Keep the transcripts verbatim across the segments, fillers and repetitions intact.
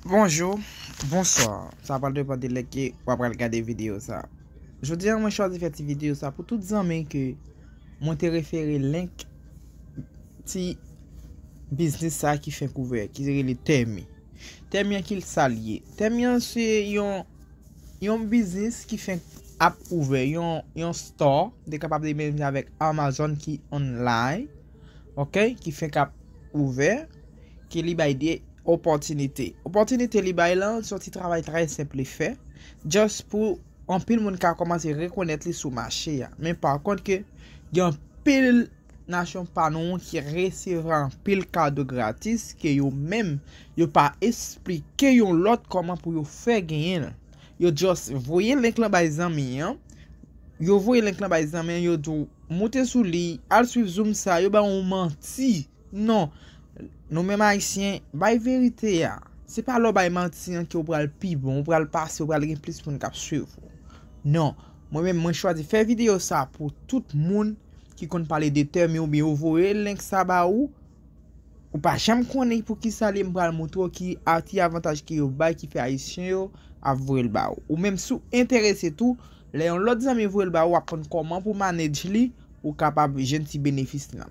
Bonjou, bonswa. Sa pral depann de lè ke w ap pral gade videyo sa. Jodi a, mwen chwazi fè ti videyo sa pou tout zanmi ke mwen te refere link ti biznis sa ki fenk ouvè, ki rele Temi. Temi an ki sa l ye? Temi an se yon, yon biznis ki fenk ap ouvè, yon, yon store, de kapab de menm avèk Amazon ki online, ok, ki fenk ap ouvè, ke li bay de opòtinite. Opòtinite li bay lan, se yon ti travay trè senp li fè, just pou anpil moun ka kòmanse rekonèt li sou mache a. Men pa kont ke gen anpil nasyon pa nou ki resevwa anpil kado gratis ke yo menm, yo pa esplike yon lòt kòman pou yo fè genyen l. Yo just voye link lan bay zanmi an. Yo voye link lan bay zanmi an, yo di w, "Moute sou li, al swiv Zoom sa, yo ba w yon manti." Non. Nou menm Ayisyen, bay verite a. Se pa lè w bay manti an ke w pral pi bon, w pral pase, w pral gen plis moun k ap swiv ou. Non. Mwen menm, mwen chwazi fè videyo sa pou tout moun ki konn pale de Temi oubyen yo voye link sa ba ou, ou pa janm konnen pou ki sa li ye, m pral moutre w ki a, ki avantaj ke yo bay ki fè Ayisyen yo ap voye l ba ou. Ou menm si w enterese tou, lè yon lòt zanmi voye l ba ou, w ap konn kòman pou manage li, ou kapab jwenn ti benefis lan.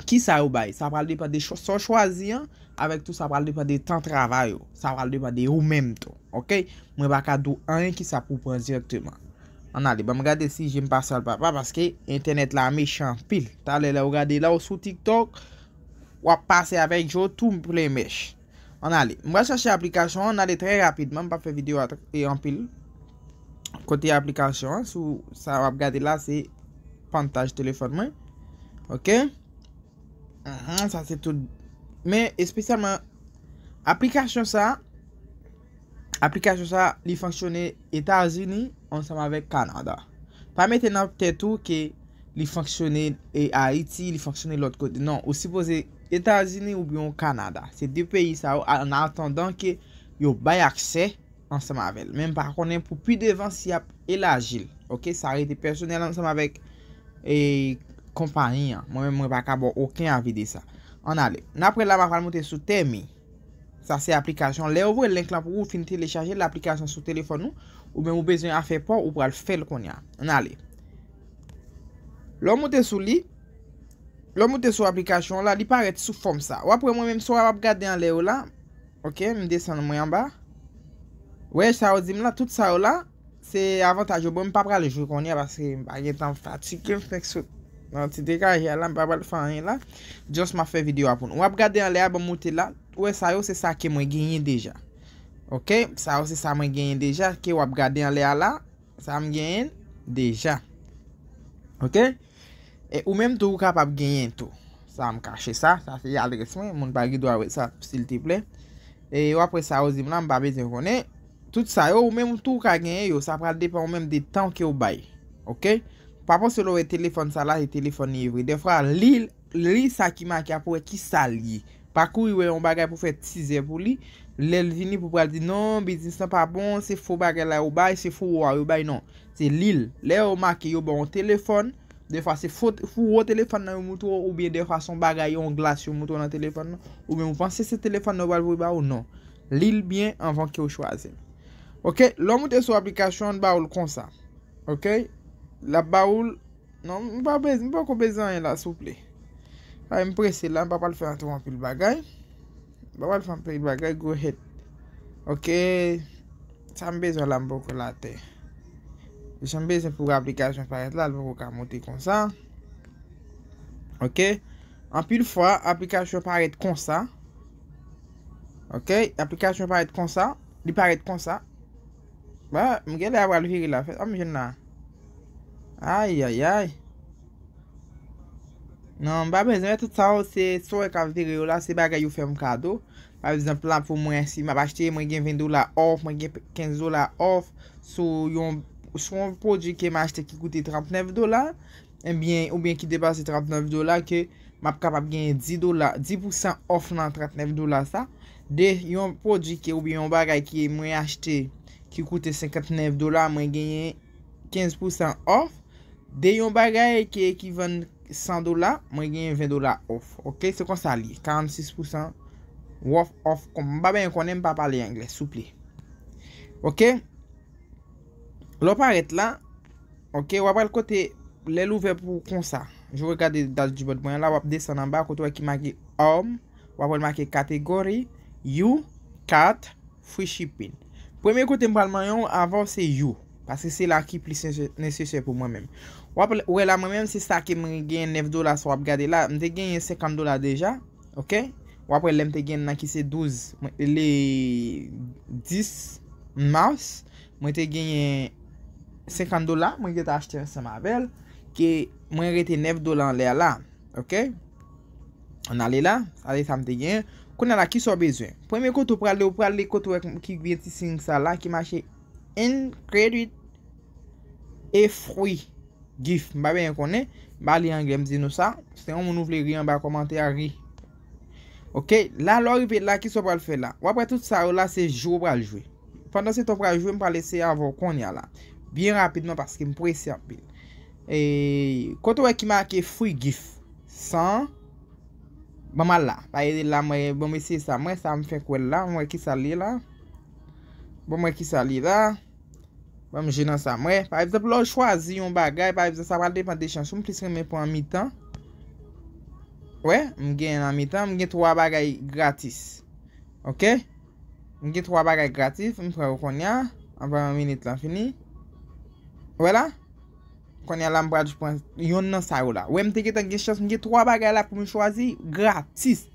Ki sa yo bay? Sa pral depann de chwa, sa w chwazi an, avèk tou sa pral depann de tan travay ou. Sa pral depann de ou menm tou. Ok? Mwen pa ka di w anyen ki sa pou w pran dirèkteman. Ann ale, ban m gade si je m pase al papa, paske entènèt la mechan anpil. Talè lè w gade la, w sou TikTok, w ap pase avèk je w tou plen mèch. Ann ale. M pral chache aplikasyon an, ann ale trè rapidman, m p ap fè videyo a tr-, e anpil. Kote aplikasyon an, sou sa w ap gade la, se pantaj telefòn mwen. Ok? Mhm, sa se tout. Men, espesyalman, aplikasyon sa, aplikasyon sa, li fonksyone Etazini ansanm avèk Kanada. Pa mete nan tèt ou ke li fonksyone, e, Ayiti, li fonksyone lòt kote. Non, ou sipoze Etazini oubyen Kanada. Se de peyi sa yo, an atandan ke yo bay aksè ansanm avè l. Men m pa konnen pou pi devan si y ap elaji l. Ok, sa rete pèsonèl ansanm avèk, e, konpayi an. Mwen menm, mwen pa ka ba w okenn avi de sa. Ann ale. N apre la, m a pral monte sou Temi. Sa se aplikasyon. Lè yo voye link lan pou ou, fin telechaje l, aplikasyon sou telefòn ou, oubyen ou bezwen afè pa w, ou pral fè l kounye a. Ann ale. Lè w monte sou li, lè w monte sou aplikasyon la, li parèt sou fòm sa. W ap wè mwen menm sa w ap gade anlè yo la. Ok, m desann mwen anba. Wè sa yo di m la, tout sa yo la, se avantaj yo ban m, m pa pral jwe kounye a paske m pa gen tan, m fatige, m fenk sot nan ti dekaje a la, m pa pral fè anyen la. Just m ap fè videyo a pou nou. W ap gade anlè a, ban m moute la. Ou wè sa yo, se sa ke mwen genyen deja. Ok? Sa yo, se sa mwen genyen deja, ke w ap gade anlè a la. Sa m genyen deja. Ok? E ou menm tou, ou kapab genyen tou. Sa m kache sa, sa se adrès mwen, moun pa gen dwa wè sa, silteplè. E w ap wè sa yo di m la, m pa bezwen konnen. Tout sa yo, ou menm tou, ou ka genyen yo. Sa pral depann ou menm de tan ke w bay. Ok? Pa panse lè w wè telefòn sa la, se telefòn li ye vre. Dèfwa, li, li sa ki make a pou wè ki sa l ye. Pa kouri wè yon bagay pou fè tizè pou li. Lè l vini pou pral di, "Non, biznis lan pa bon, se fo bagay la yo bay, se fo wo a yo bay." Non. Se li l. Lè yo make yo ba w yon telefòn, dèfwa se fo, fo wo telefòn nan yo moutre w, oubyen dèfwa se yon bagay, yon glas yo moutre w nan telefòn nan, oubyen ou panse se telefòn nan yo pral voye ba ou, non. Li l byen anvan ke w chwazi l. Ok, lè w moute sou aplikasyon an, l ba ou l konsa. Ok? L ap ba ou l. Non, m pa bez-, m poko bezwen anyen la, souple. Ay, m prese la, m pa pral fè twò anpil bagay. M pa pral fè anpil bagay, go ahead. Ok. Sa m bezwen la, m poko la atè. Jan m bezwen pou aplikasyon parèt la, l poko ka monte konsa. Ok. Anpil fwa, aplikasyon parèt konsa. Ok. Aplikasyon parèt konsa. Li parèt konsa. Ba, m genlè a pral vire la. Fè sa m jwenn la. Ay, ay, ay. Non, m pa bezwen tout sa yo, se sou wè k ap vire yo la, se bagay yo fè m kado. Pa egzanp, la pou mwen, si m ap achte, mwen gen ven dola off, mwen gen kenz dola off sou yon, sou yon pwodui ke m achte ki koute trannèf dola, ebyen, oubyen ki depase trannèf dola, ke m ap kapab genyen dis dola, dis pousan off nan trannèf dola sa. De yon pwodui ke, oubyen yon bagay ke mwen achte ki koute senkannèf dola, mwen genyen kenz pousan off. De yon bagay ke, ki vann san dola, mwen genyen ven dola off. Ok, se konsa li ye. Karannsis pousan World of Combat. M pa byen konnen, m pa pale anglè, souple. Oke? Lè w parèt la, oke, w ap al kote, lè l ouvè pou konsa. Je regarde dashboard mwen la, w ap desann anba, kote w wè ki make Home, w ap wè l make Category, You, Cart, Free Shipping. Premye kote m pral manyen w avè w se You, paske se la ki plis nese-, nesesè pou mwen menm. W ap wè la, mwen menm, se sa ke mwen genyen nèf dola, sa w ap gade la, m te genyen senkant dola deja, oke? W ap wè lè m te genyen nan ki se douz, mwen, le dis mas, mwen te genyen senkant dola, mwen gentan achte ansanm avè l, ke mwen rete nèf dola anlè a la, oke? Ann ale la, sa se sa m te genyen. Kounye a la, kisa w bezwen? Premye kote w prale, w prale kote w wè ki gen ti siy sa la, ki mache in credit e free gift. M pa byen konnen. M pa li anglè, m di nou sa. Si yon moun ou vle ri anba kòmantè a, ri. Oke, la, lè w rive la, kisa w pral fè la? W ap wè tout sa yo la, se jwe w pral jwe. Pandan se tan w pral jwe, m pral eseye avè w kounye a la. Byen rapidman, paske m prese anpil. E, kote w wè ki make free gift? San. Ban m al la. Pa ede la, mwen, ban m eseye sa. Mwen, sa m fè kwè l la. Mwen, kisa l ye la? Ban m wè kisa l ye la. Ban m jwe nan sa. Mwen, pa egzanp, lè w chwazi yon bagay, pa egzanp, sa pral depann de chans ou. M plis renmen pran mitan. Wè, m gen nan mitan, m gen twa bagay gratis. Oke? M gen twa bagay gratis, m pran yo kounye a, anvan yon minit lan fini. Wè la? Kounye a la, m pral pran yonn nan sa yo la. Wè, m te gentan gen chans, m gen twa bagay la pou m chwazi gratis.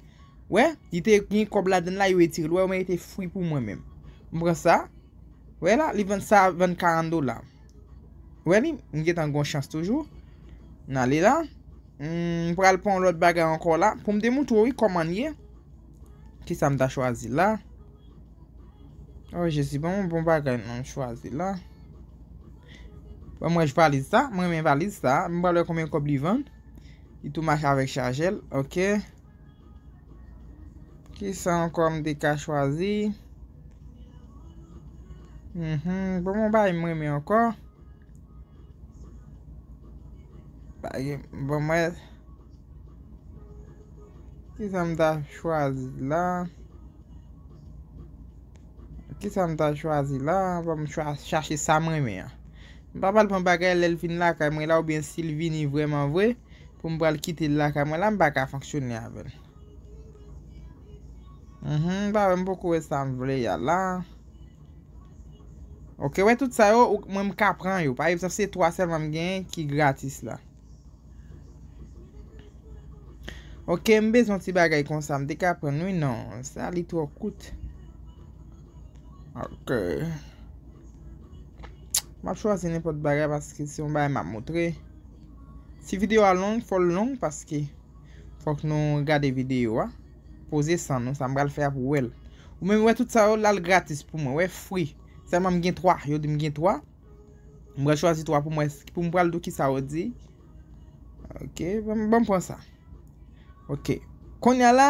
Wè, li te gen kòb ladann la, yo retire l. Wè, mwen, li te free pou mwen menm. M pran sa. Wè la, li vann sa, vann karant dola. Wè li, m gentan gon chans toujou. N ale la. M pral pran yon lòt bagay ankò la. Pou m te montre w, wi, kòman l ye. Kisa m ta chwazi la? Oh, Jezi, ban m yon bon bagay non, m chwazi la. Ban mwen valiz sa. Mwen renmen valiz sa. M pral wè konbyen kòb li vann. Li tou mache avèk chajè l. Oke. Kisa ankò m te ka chwazi? Mhm. Bon, bon, bagay m renmen ankò. Bagay, bon, mwen, kisa m ta chwazi la? Kisa m ta chwazi la? Bon, m chwa-, chache sa m renmen an. M pa pral pran bagay lè l vin lakay mwen la, oubyen si l vini vrèman vre, pou m pral kite l lakay mwen la, m pa ka fonksyone avè l. Mhm, m pa wè, m poko wè sa m vle a la. Oke, wè tout sa yo, ou, mwen m ka pran yo. Pa egzanp, se twa sèlman m genyen ki gratis la. Oke, m bezwen ti bagay konsa, m te ka pran wi, non, sa li twò kout. Oke. M ap chwazi nenpòt bagay paske se yon bagay m ap montre. Si videyo a long, fò l long paske fòk nou gade videyo a. Poze san nou, sa m pral fè a pou wè l. Ou menm wè tout sa yo la l gratis pou mwen, wè free. Sèlman m gen twa, yo di m gen twa. M pral chwazi twa pou mwen, pou m pral di w kisa yo di. Oke, ban m, ban m pran sa. Oke. Kounye a la,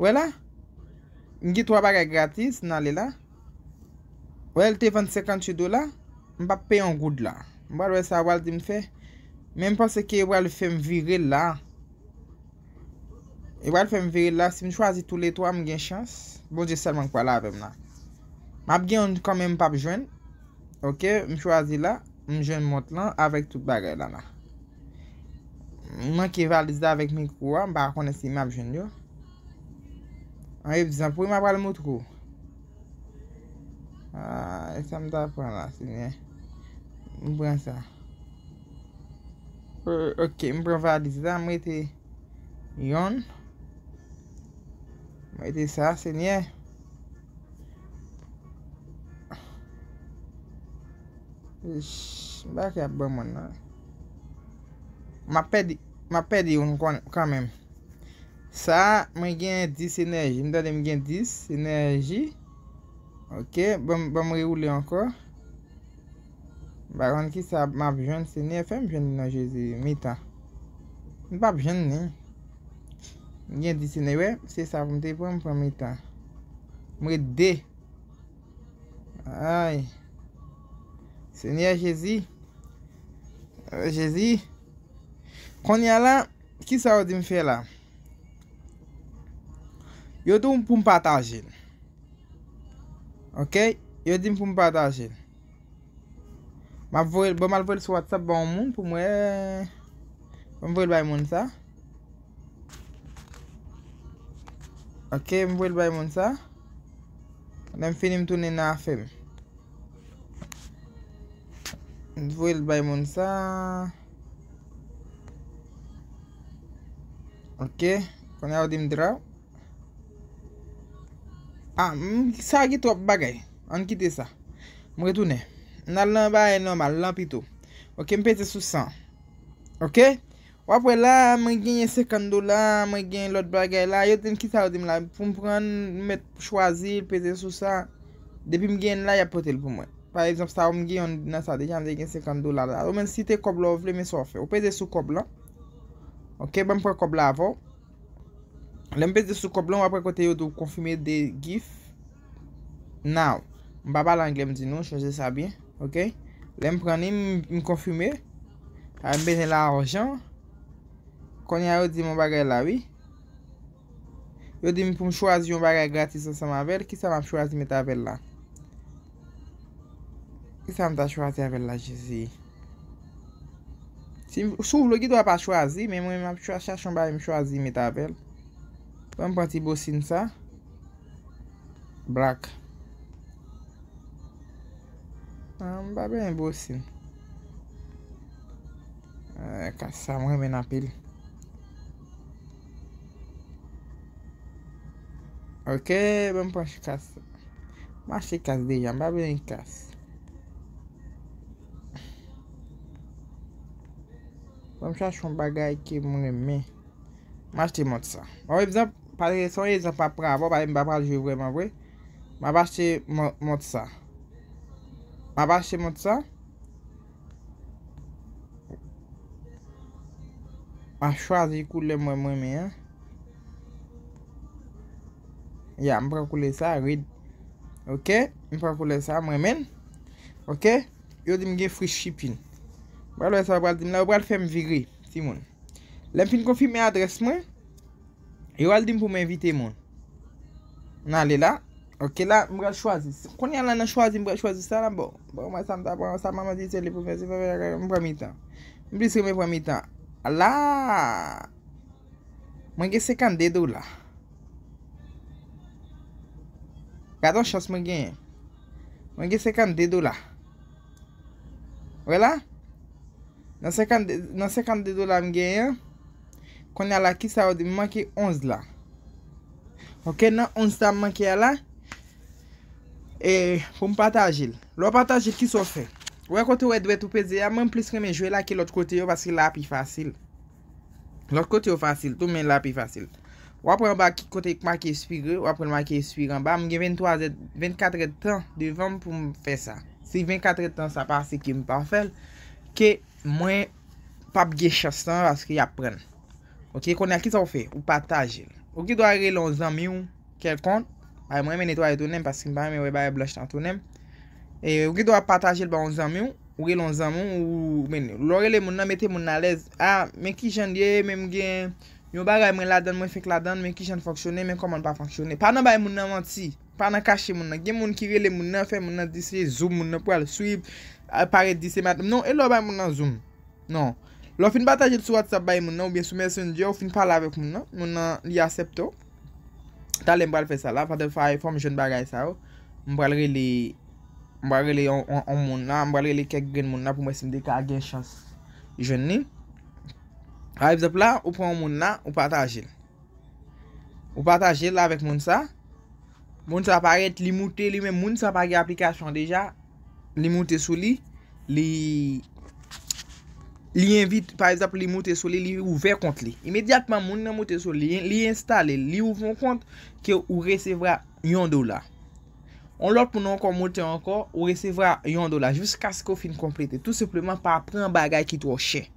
wè la? M gen twa bagay gratis, n ale la. Wè, l te vann senkanntuit dola. M p ap peye yon goud la. M pral wè sa yo pral di m fè. Men m panse ke yo pral fè m vire l la. Yo pral fè m vire l la. Si m chwazi toulètwa, m gen chans. Bondye sèlman k pral avè m la. M ap gen youn kanmenm m p ap jwenn. Oke, m chwazi la. M jwenn mont lan avèk tout bagay la la. M manke valiz la avèk mikwo a. M pa konnen si m ap jwenn yo. An egzanp, wi, m ap pral montre w. Ah, e sa m ta pran la, Senyè? M pran sa. Euh, oke, m pran valiz la, m rete yonn. M rete sa, Senyè. Ish, m pa ka ban mwen nan. M ap pèdi, m ap pèdi youn kon-, kanmenm. Sa, mwen gen dis enèji. M tande m gen dis enèji. Oke, ban m, ban m rewoule ankò. M pa konn kisa m ap jwenn, Senyè, fè m jwenn li nan Jezi. Mitan. M p ap jwenn li. M gen dis enèji, wè, se sa pou m te pran, m pran mitan. M ret de. Ay. Senyè Jezi. Jezi. Kounye a la, kisa yo di m fè la? Yo di w pou m pataje l. Ok? Yo di m pou m pataje l. M ap voye l, bon, m al voye l sou WhatsApp ba yon moun pou m wè. Bon, m voye l bay moun sa. Ok, m voye l bay moun sa. Lè m fini, m tounen nan afè m. M voye l bay moun sa. Ok, kounye a yo di m draw. Ah, m, sa gen twòp bagay. Ann kite sa. M retounen. N al nan bagay nòmal lan pito. Ok, m peze sou san. Ok? W ap wè la, mwen genyen senkant dola, mwen genyen lòt bagay la. Yo di m kisa yo di m la. Pou m pran, m mèt chwazi, peze sou sa. Depi m genyen l la, y ap pote l pou mwen. Pa egzanp, sa yo m genyen nan sa deja, m te gen senkant dola la. Ou menm si te kòb la ou vle, men sa w fè. Ou peze sou kòb lan. Ok, ban m pran kòb la avè w. Lè m peze sou kòb lan, w ap wè kote yo di w konfime de gift now. M pa pale anglè, m di nou, chanje sa byen. Ok? Lè m pran li, m, m konfime. Sa m bezwen lajan. Kounye a yo di m yon bagay la, wi. Yo di m pou m chwazi yon bagay gratis ansanm avè l. Kisa m ap chwazi met avè l la? Kisa m ta chwazi avè l la, Jezi? Si, si w vle, ou gen dwa pa chwazi, men mwen, m ap chwa-, chache yon bagay m chwazi met avè l. Ban m pran ti bosin sa. Black. Ah, m pa benyen bosin. Eh, kas sa, mwen renmen l anpil. Ok, ban m pran kas. M achte kas deja, m pa benyen kas. Ban m chache yon bagay ke m renmen. M achte mont sa. Yon egzanp, pa egzanp, se yon egzanp m ap pran avè w, paske m pa pral jwe vrèman vre. M ap achte mont, mont sa. M ap achte mont sa. M ap chwazi koulè mwen, mwen renmen an. Ya, m pran koulè sa, red. Ok, m pran koulè sa, mwen renmen l. Ok, yo di m gen free shipping. Pral wè sa yo pral di m la, yo pral fè m vire, timoun. Lè m fin konfime adrès mwen, yo al di m pou m envite moun. M ale la. Ok, la, m pral chwazi. Kounye a la, nan chwazi, m pral chwazi sa la. Bon, bon, mwen, sa m ta pran, sa manman di se li pou fè, se fè, m pran mitan. M plis renmen pran mitan. La, mwen gen senkannde dola. Gade yon chans mwen genyen. Mwen gen senkannde dola. Wè la? Nan senkannde, nan senkannde dola m genyen an, kounye a la, kisa yo di m manke onz la? Ok, nan onz sa m manke a la, e, pou m pataje l. Lè w pataje l, kisa w fè? Ou wè kote w wè dwèt ou peze a, mwen m plis renmen jwe la ke lòt kote yo, paske la pi fasil. Lòt kote yo fasil tou, men la pi fasil. W ap wè anba ki kote k make espire, w ap wè l make espire anba. M gen venntwa zè, vennkat èdtan devan m pou m fè sa. Si vennkat èdtan sa pase ke m pa fè l, ke mwen p ap gen chans lan paske y ap pran l. Ok, kounye a kisa w fè? Ou pataje l. Ou gen dwa rele yon zanmi w kèlkonk. Ay, mwen renmen netwaye tounen m paske m pa renmen wè bagay blanch nan tounen m. E, ou gen dwa pataje l ba yon zanmi w, ou rele yon zanmi w, ou, men, lè w rele moun nan, mete moun nan alèz. A, men kijan l ye, men m gen yon bagay mwen ladan l, mwen fenk ladan l, men kijan l fonksyone, men kòman l pa fonksyone. Pa nan bay moun nan manti, pa nan kache moun nan. Gen moun ki rele moun nan, fè moun nan di se Zoom moun nan pral swiv, a, parèt di se madanm. Non, e lè w bay moun nan Zoom. Non. Lè w fin pataje l sou WhatsApp bay moun nan oubyen sou Messenger, ou fin pale avèk moun nan, moun nan li aksepte w. Talè m pral fè sa la, pandan fè fò m jwenn bagay sa yo. M pral rele, m pral rele yon, yon, yon moun la, m pral rele kèk grenn moun la pou m wè si m te ka gen chans jwenn li. Pa egzanp la, ou pran yon moun la, ou pataje l. Ou pataje l avèk moun sa. Moun sa parèt, li moute li menm, moun sa pa gen aplikasyon deja. Li moute sou li, li, li envit, pa egzanp, li moute sou li, li ouvè kont li. Imedyatman, moun nan moute sou li, li enstale l, li ouvè yon kont ke ou resevwa yon dola. Yon lòt moun ankò moute ankò, ou resevwa yon dola, jiskaske w fin konplete. Tou senpleman, pa pran bagay ki twò chè.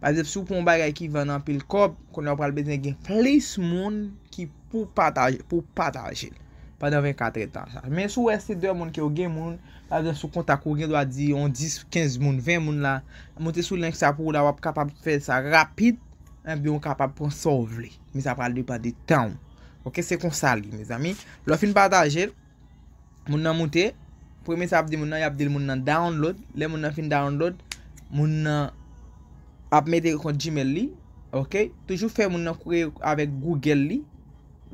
Pa egzanp, si w pran yon bagay ki vann anpil kòb, kounye a w pral bezwen gen plis moun ki pou pataje, pou pataje l pandan vennkat èdtan sa. Men si w wè se de moun ke w gen moun, pa egzanp, sou kontak ou, ou gen dwa di yon dis, kenz moun, ven moun la, moute sou link sa pou w la, w ap kapab fè sa rapid, ebyen w kapab pran sa w vle. Men sa pral depann de tan w. Ok, se konsa li, mezanmi. Lè w fin pataje l, moun nan moute. Premye sa ap di moun nan, y ap di l moun nan download. Lè moun nan fin download, moun nan ap mete kont Gmail li. Ok, toujou fè moun nan kreye avèk Google li.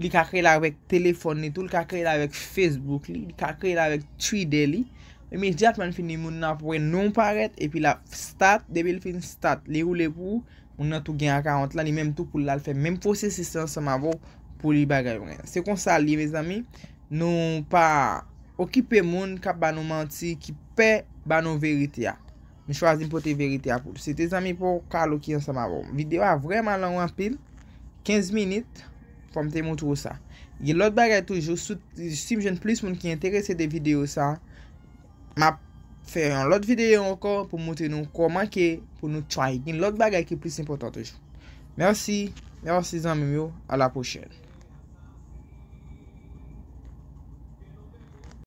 Li ka kreye l avèk telefòn li tou, li ka kreye l avèk Facebook li, li ka kreye l avèk Twitter li. Imedyatman l fini, moun nan ap wè non parèt, epi l ap start. Depi l fin start, li woule pou ou. Moun nan tou gen akawont lan, li menm tou pou l al fè menm pwosesis la ansanm avè w pou li bagay mwen. Se konsa l ye, mezanmi. Nou pa okipe moun k ap ba nou manti, ki pè ba nou verite a. M chwazi m pote verite a pou ou. Se te zanmi pa w Carlo ki ansanm avè w. Videyo a vrèman long anpil. Kenz minit, fò m te montre w sa. Gen lòt bagay toujou, si, si m jwenn plis moun ki enterese de videyo sa, m ap fè yon lòt videyo ankò pou montre nou kòman ke pou nou try. Gen lòt bagay ki plis enpòtan toujou. Mèsi, mèsi zanmi m yo, a la pwochèn.